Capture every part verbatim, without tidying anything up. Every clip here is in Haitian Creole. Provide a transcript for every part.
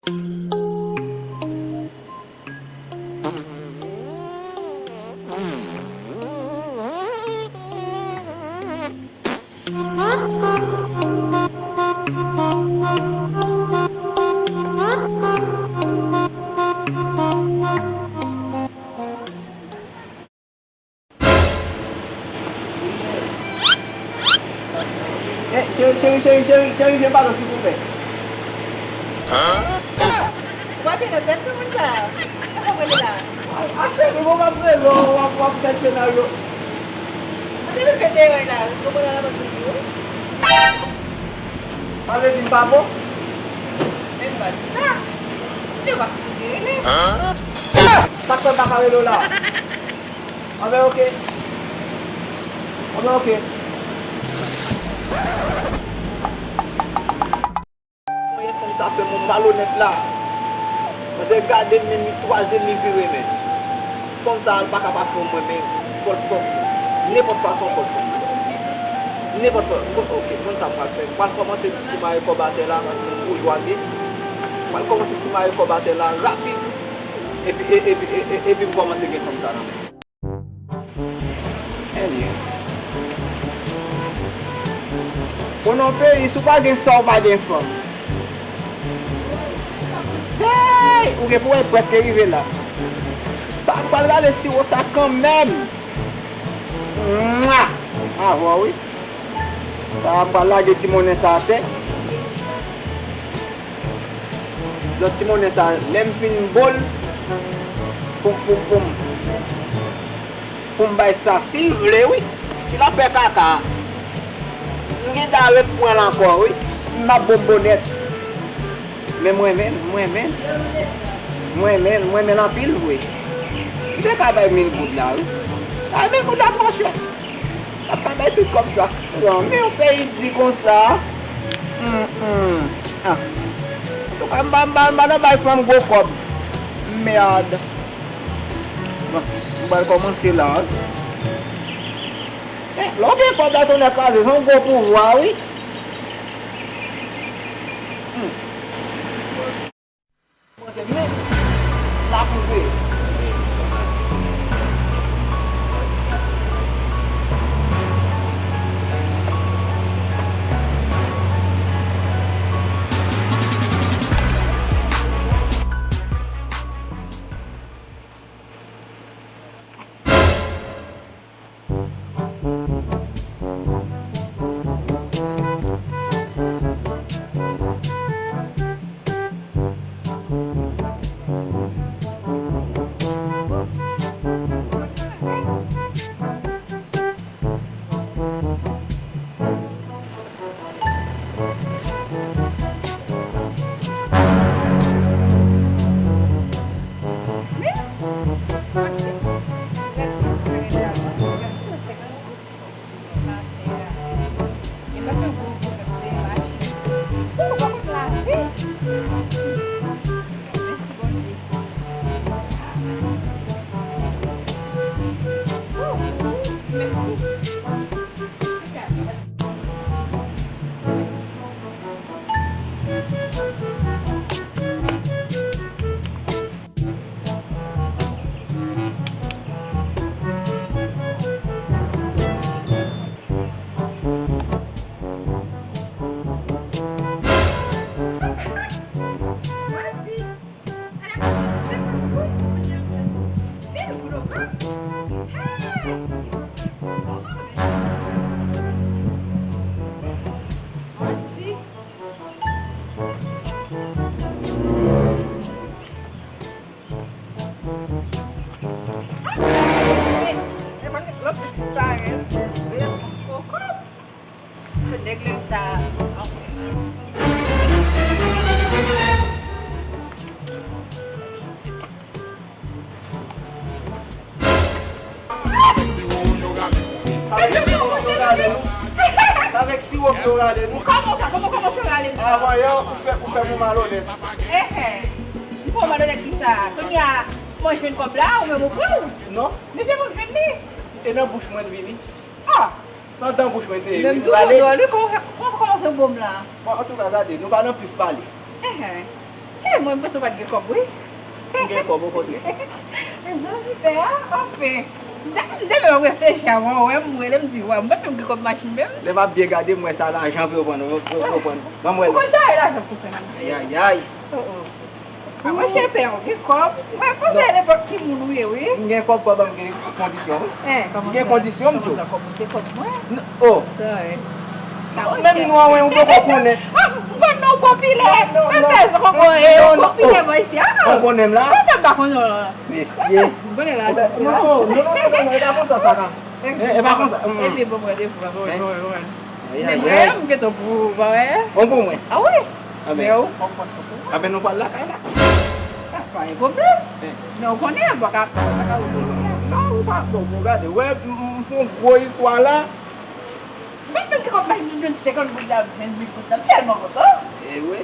Eh, cheri, cheri, cheri, cheri, cheri, vyen pa non, silvouplè. Ou pa fè nan tèt sou moun sa a. Sa k ap rele la? A, a, cheri, bon, w ap rele, w ap, w ap fè senaryo. Mwen te vin fè erè la, wi. Konprann la, la, mwen toujou. Sa vle di m pa bon? Men m pa di sa. Ou te pa sipoze rele. Sa k fè m pa ka rele w la? Anben, oke. Anben, oke. Mwen, fanm sa fè m yon malonèt la. Manzè gade m, men li twazyèm li vire, men. Fanm sa, l pa ka pa fè mwen, men fò l fè m nenpòt fason, fò l fè m. Nenpòt fason. Oke, konn sa m pral fè. M pral kòmanse simaye kòb atè la, paske m boujwa m ye. M pral kòmanse simaye kòb atè la, rapid. Epi, e, epi, e, e, epi m kòmanse gen fanm sa nan men. Anyway. Bon, nan peyi, si w pa gen sa, w pa gen fanm. Hey! Ou gen pou wè, prèske rive la. Sa, m pral rale siwo sa kanmenm. Mwa! Avè w, wi. Sa, m pral lage ti monnen sa atè. Lòt ti monnen sa, lè m fin bo l, pou, pou, pou m, pou m bay sa, si l vle, wi. Si l ap fè kaka, m gentan reprann l ankò, wi. M ap bonbonèt. Men m renmen l, m renmen l. M renmen l, m renmen l anpil, vre. M te ka bay mil goud la, wi. Bay mil goud la twò chè. Sa pa bay tout kòb sa. Men yon peyi di konsa. Hum, hum. Ah. Antouka, m pa, m pa, m pa nan bay fanm gwo kòb. Mèd. Bon, m pral kòmanse la, wi. Eh, lè w gen kòb la, tonnè kraze, se yon gwo pouvwa, wi. Hmm. Manje men, l ap rive. Nèg lè sa. Avèk siwo m yo rale nou. Avèk siwo m yo rale nou. Avèk siwo m yo rale nou. Kòman sa? Kòman, kòman sa rale m sa? Avan yè, ou fè, ou fè m yon malonèt. Enhen. M fè w malonèt kisa? Kounye a, mwen jwenn kòb la, ou menm ou pran l? Non. Men se mwen k jwenn li. E nan bouch mwen l vini. Ah! Nan dan bouch mwen te ye, wi. Menm tou dwòl, wi, kòman, kòman, kòman se bon la? Bon, antouka, gade, nou pa nan plis pale. Enhen. Ki Mwen, mwen panse w pa t gen kòb, wi. M gen kòb, okontrè. Mwen, m pè a, anfen. Demen m reflechi avan, wè, m rele, m di, wè, mwen menm gen kòb machin menm. Lè m ap byen gade, m wè sa lajan vre, w konprann, w konprann. Ban m wè l. Ou konn sa e lajan pou fè nan misye. Ayayay. Oh, oh. A, mwen, chè pè, ou gen kòb. Mwen panse nenpòt ki moun ou ye, wi. M gen kòb, kòb, m gen kondisyon, wi. M gen kondisyon, m tou. Kòb ou se kòb mwen. Oh. Sa, wi. Menm nou an, wi, ou poko konnen. M konn non w popilè. Mwen pèse kòb mwen, e, popilè mwen isi a. Ou konnen m la. Ou fè m pa konnen w la. Mesye. M konnen la. Non, non, non, non, non, e pa konsa sa ka. E, e pa konsa. Epi bon, mwen, depi, bon, bon, bon. Ayayay. Men mwen, m gentan pou, ba wè. Bon pou mwen. A wi. Anben. Men ou, fòk mwen pou mwen. Anben, nou pral lakay la. Sa pa yon pwoblèm. Men ou konnen, m pa ka, m pa ka ou konnen. Non, ou pa, bon, bon, gade, wè, m, m, m fè yon gwo istwa la. Mwen menm ki konn bay m jwenn senkant goud la, vennhuit goud la, m tèlman kontan. E wi.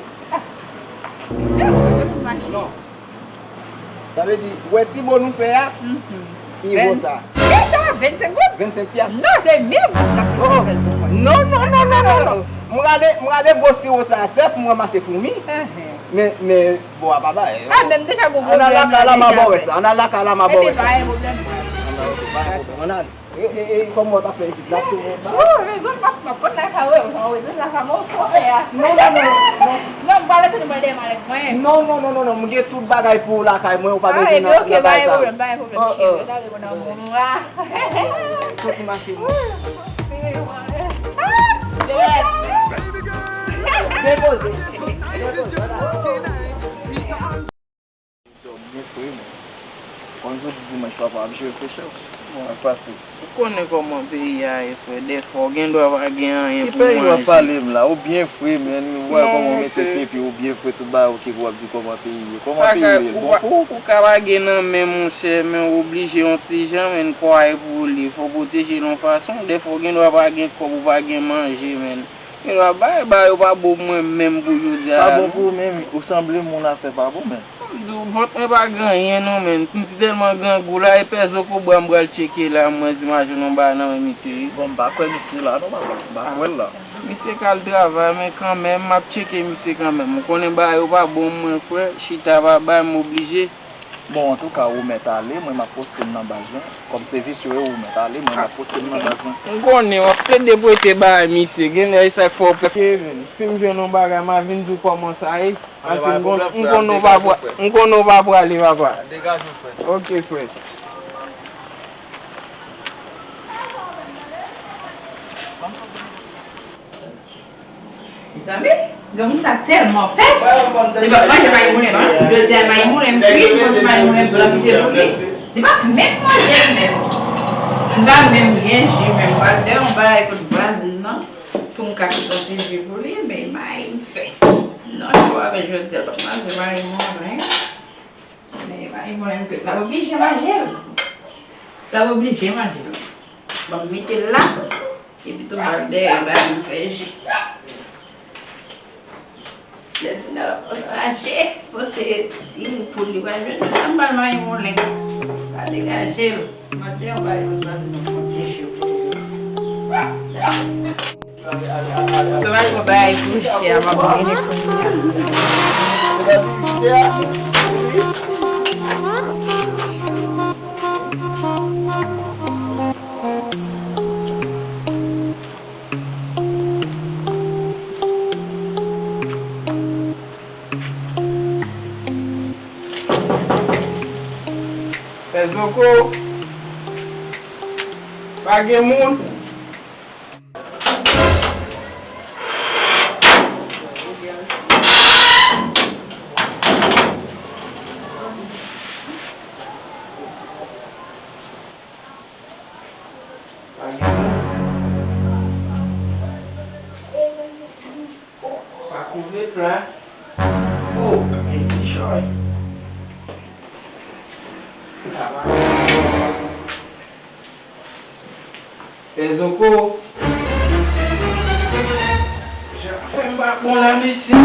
Non. Sa vle di, wè ti bo nou fè a, i vo sa. Kisa? Vennsenk goud? Vennsenk pyas. Non, se mil goud la ki fè l pou mwen. Non, non, non, non, non, non. M rale, m rale gwo siwo sa atè pou m ranmase foumi. Men, men, bo a pa bay. A, men m deja gon pwoblèm la deja. Ann al lakay la, m a ba w rès la. Ann al lakay la, m a ba w rès la. Ebyen, pa gen pwoblèm. Ann al, pa gen pwoblèm. Ann al. E, e, e, kòman w t ap fè isit la tou? Oh, rezon m ap, m ap konn lakay ou, ou rezon lakay mwen, ou fè a. Non, non, non, non. Non, m pral antre nan dèyè malèt mwen. Non, non, non, non, non, m gen tout bagay pou ou lakay mwen, ou pa bezwen nan bagay sa. Ah, ebyen, ok, pa gen pwoblèm, pa gen pwoblèm, cheri. Gade bon amour nou a. Soti mache mwen. Depoze. Depoze. Jodi a w byen fre, men. Konn jodi dimanch, papa, ap jere frechè. Bon. Ap pase. Ou konnen kòman peyi a ye, frè. Dèfwa, ou gen dwa pa gen anyen pou manje. Ki peyi w ap pale m la? Ou byen fre, men. Ou wè kòman w mete kepi, ou byen fre, tout bagay oke, pou w ap di kòman peyi ye. Kòman peyi ye? L bon pou ou? Ou ka pa gen nan men, monchè, men ou oblije yon ti jan, men, kwaye pou li. Fò w pwoteje l yon fason. Dèfwa, ou gen dwa pa gen kòb, ou pa gen manje, men. Yo pa bay, ba yo pa bon mwen menm pou jodi a. Pa bon pou ou menm, ou sanble moun afè pa bon menm. Vant mwen pa gen anyen non, men. M si tèlman grangou la, e pè Zoko bwa m pral tcheke la, mwen si m a jwenn yon bagay nan men misye wi. Bon, m pa kwè misye la non, papa. M pa kwè l la. Misye k al travay, men kanmenm, m ap tcheke misye kanmenm. Ou konnen bagay yo pa bon mwen, frè. Chita pa bay, m oblije. Bon, antouka, ou mèt ale, mwen m ap poste m nan baz mwen. Kòm se visye w ye, ou mèt ale, mwen m ap poste m nan baz mwen. M konnen w ap plede prete bagay misye, genlè e sa k fè w pè. Kevin, si m jwenn yon bagay, m a vin di w kòman sa ye. Paske m konn, m konnen w pa pra-, m konnen w pa prale, papa. Degaje w, frè. Ok, frè. Mezanmi, granmoun sa tèlman pès. Li p ap manje mayi moulen non. Jodi a mayi moulen m fri, li manje mayi moulen blan kite pou li. Li p ap menm manje l menm. M pa menm byen ji menm. M pral fè yon bagay kot vwazin nan pou m ka fè yon ti ji pou li, men mayi m fè. Non, li p ap jodi a l p ap manje mayi moulen. Men mayi moulen m fè. L ap oblije manje l. L ap oblije manje l. Ban m mete l la. Epi tou m al dèyè ba li fè ji. Lè l fin al ap raje, fò se ti poul li pral jwenn, jodi a m ba l mayi moulen. Pa degaje l. M al dèyè ba li fè ji pou li. Mwen al pran bagay pou misye a, m ap vini kounye a. Pè Zoko, pa gen moun. Pa gen moun. Pa kouvri pla. Oh, men kichòy. Sa va. Pè Zoko. Jan fè m pa bon la, mesye.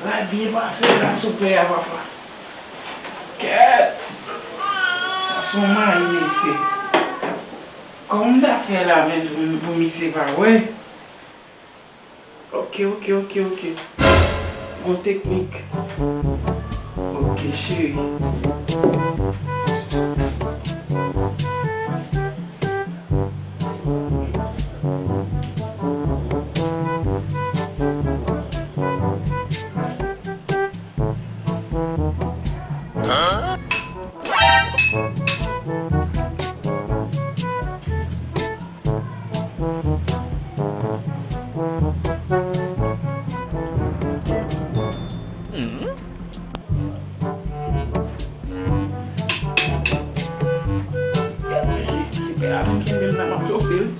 Rad byen pase la sou pè a, papa. Kèt. Sa se yon mayi, mesye. Kòman m ta fè la, men, pou, pou misye pa wè? Ok, ok, ok, ok. Bon teknik. Ok, cheri. Gad mesye, si pè a vin kenbe l la, m ap chofe l.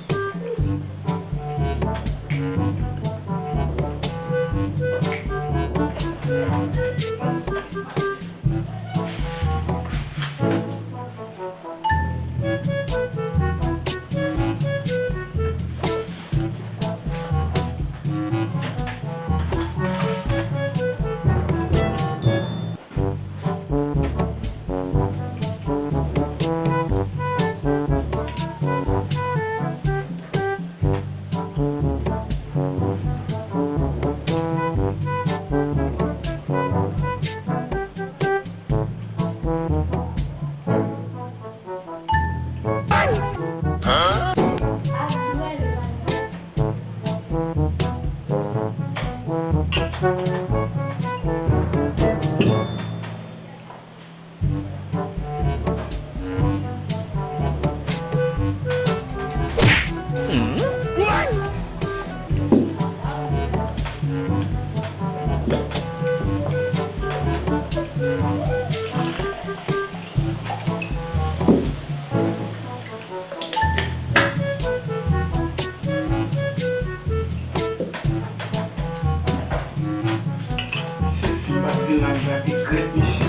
Se, se pa vin la, m ap regrèt, mesye.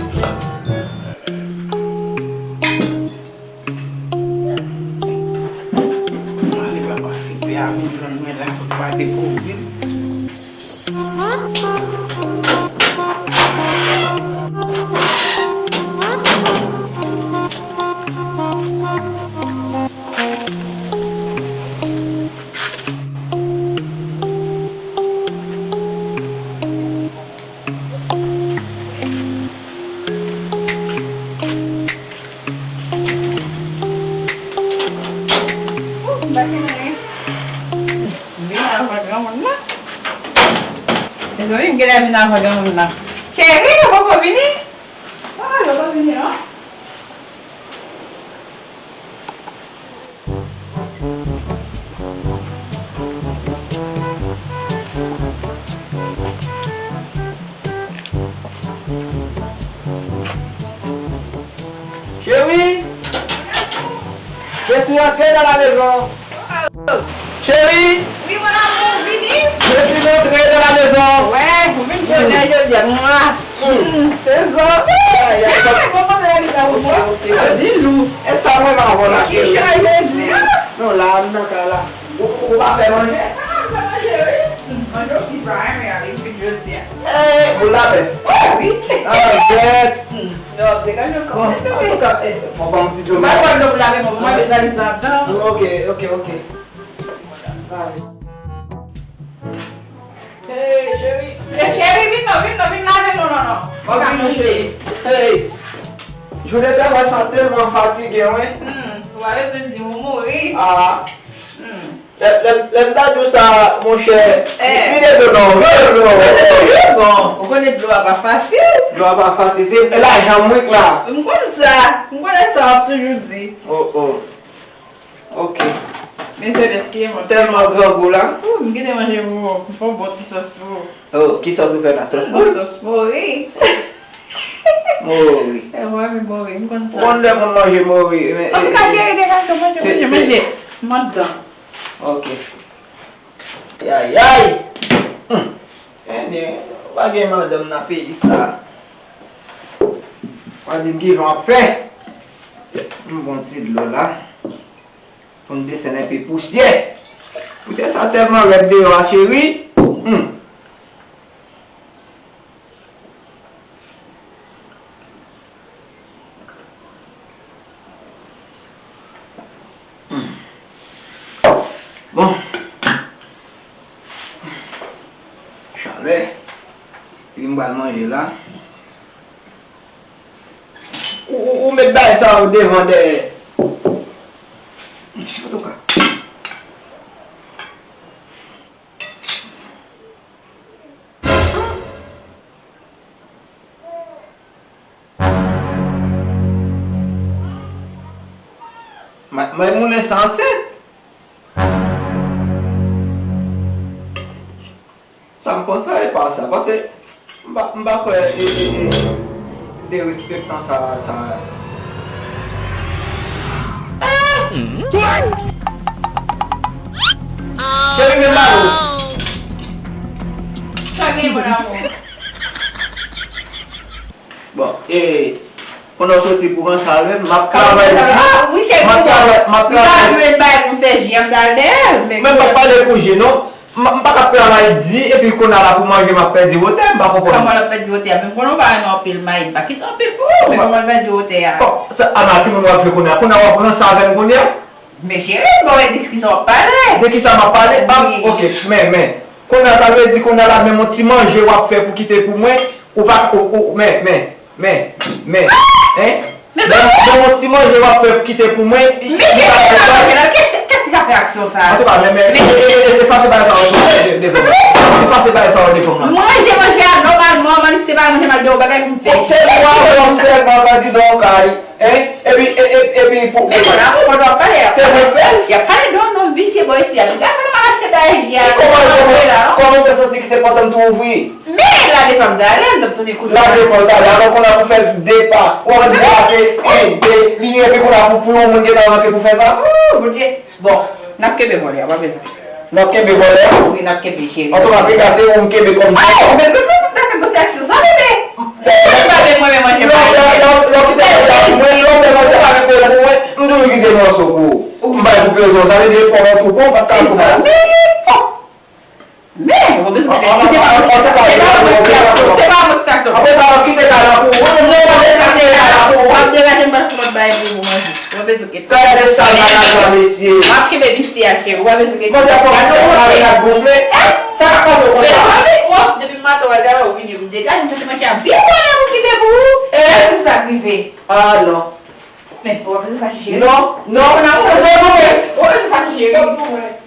Ale papa, si pè a vin jwenn mwen la, pou l pa dekouvri m. Ooh, m pa gen anyen. M vin avan granmoun nan. Mezanmi, m genlè vin avan granmoun nan. Cheri, ou poko vini? Ah, ou poko vini, non? Cheri! Je suis entré dans la maison. Cheri! Wi, mon amour, vini. Je suis entré dans la maison. Wè, ou vin jwenn mwen jodi a. Mwa. Hmm, se zòt. Ay, ay, ay. Kòman se la li ta ou mwen? Ok, ok. Di lou. E sa mwen pa konn la, cheri. Ki jan jodi a? Non, la, m nan kay la. Ou, ou pa fè manje? Ah, m fè manje, wi. Hmm, manje w plis pa renmen ale, m fin jodi a. Eh, boul lapès. Oh, wi. Ah, bèt. Hmm. Non, degaje w kanmenm, bebe. Bon, antouka, eh, fò ban m ti dlo. M pa pran dlo pou lave, mwen, mwen met valiz la anndan. Ok, ok, ok. Hey, cheri. Hey, cheri, vin non, vin non, vin lave non, non, non. Ou ka manje. Hey, jounen travay sa tèlman fatige, wi. Hmm, ou pa bezwen di m ou mouri. Ah. Hmm. Lè, lè, lè m ta di w sa, monchè, eh, vide do non, vide do non. Bon, ou konnen dlo a pa fasil. Dlo a pa fasil, se lajan m wi k la. M konn sa, m konnen sa, w ap toujou di. Oh, oh. Ok. Men se mèsi, monchè. Tèlman grangou la. Ou, m kite manje pou ou. M fè yon bon ti sòs pou ou. Oh, ki sòs ou fè la? Sòs poul? Sòs mori. Mori. E, mwen, men mori, m konn sa. Ou konn lè moun manje mori, men, antouka, eh, cheri, degaje w, manje, se, manje, se manje. M anndan. Ok. Ayayay! Hmm. Enyen, pa gen madanm nan peyi sa. Pa di m kijan w ap fè. M pran ti dlo la. Pou m desann enpe pousyè. Pousyè sa tèlman rèd deyò a, cheri. Hmm. Bon. Chalè. Epi m pral manje la. Ou, ou, ou met bagay sa yo devan dèyè. Antouka. May, may moulen sa ansent. Sa m panse e pa sa. Paske m pa, m pa kwè e, e, e, derespektan sa ta. Cheri, men balo. Sa gen, mon amour? Bon, e, pandan w soti pou ranse avè m, m ap travay di, m ap travay, m ap travay. M ta jwenn bagay pou m fè ji a, m ta al dèyè l, men m p ap pale pou ji, non. M, m pa t ap travay di, epi kounye a la pou manje, m ap pèdi wotè, m pa konprann. Kòman l ap pèdi wotè a? Men m konnen w pa renmen anpil mayi, m pa kite anpil pou ou, men kòman l pèdi wotè a? Bon, sa, Ana, ki moun w ap jwe kounye a? Kounye a w ap ranse avè m kounye a? Men cheri, bon, men di ki sa w ap pale. De ki sa m ap pale? Wi. Ok, men, men. Kounye a, sa vle di kounye a la, menm yon ti manje w ap fè pou kite pou mwen, ou pa, ou, ou, men, men, men, men, hein? Men menm, menm yon ti manje w ap fè pou kite pou mwen, li, li pa fè sa. Qu'est-ce qui t'a fait action ça? Antouka, men, men, e, e, e, efase bagay sa yo devan mwen. Efase bagay sa yo devan mwen. Manje, manje a nòmalman, man, se pa manje m al de yon bagay pou m fè. Se lwa yo sèlman, kandidan w kay. Hein? Epi, e, e, epi pou. Men bon, la, bon, w ap pale, y ap pale. Se mwen k fè l? Y ap pale de yon nonm visye bò isi a. Li di, "Ah, konnen m al achte bagay ji a." Kòman, kòman, kòman w fè santi ki te pantan m tou ouvri? Men lade pa m t ale, m t ap tounen kout. Lade pa w t ale, alò kounye a pou fè de pa. Ou ap di, "Ah, se en, de, li ye," epi kounye a pou, pou yon moun gentan rantre pou fè sa? Oh, Bondye. Bon, n ap kenbe vòlè a, pa bezwen. N ap kenbe vòlè a? Wi, n ap kenbe, cheri. Antouka, piga se ou m kenbe kòm. Ay, men, men, men, m ta fè gwo aksyon sa, bebe. Mwen pa vle mwen menm manje manje. Lè w kite manje avèk mwen, lè w fè manje avèk mwen, m toujou kite mòso pou ou. M bay pou prezon, sa vle di e pòv ou pran, m pa t ka pran. Men, men, bon, bezwen kite. Antouka, se pa mwen ki fè aksyon, se pa mwen ki fè aksyon. Apre sa, w ap kite kay la pou ou. Non, non, non, non, non, non, non. W ap degaje m pral fè lòt bagay pou ou manje. W ap bezwen kite. Gade sal bagay la, mesye. W ap kenbe misye a, cheri. W ap bezwen kite. Manzè kòmanse pale, l ap gonfle. Sa k ap pase w konsa? Depi maten w al travay, ou vini, ou degaje m, mete manje a byen bonè pou kite pou ou. E tou sa k rive. Ah, non. Men, w ap bezwen fache, cheri. Non, non, non, non, non. W ap bezwen fache, cheri.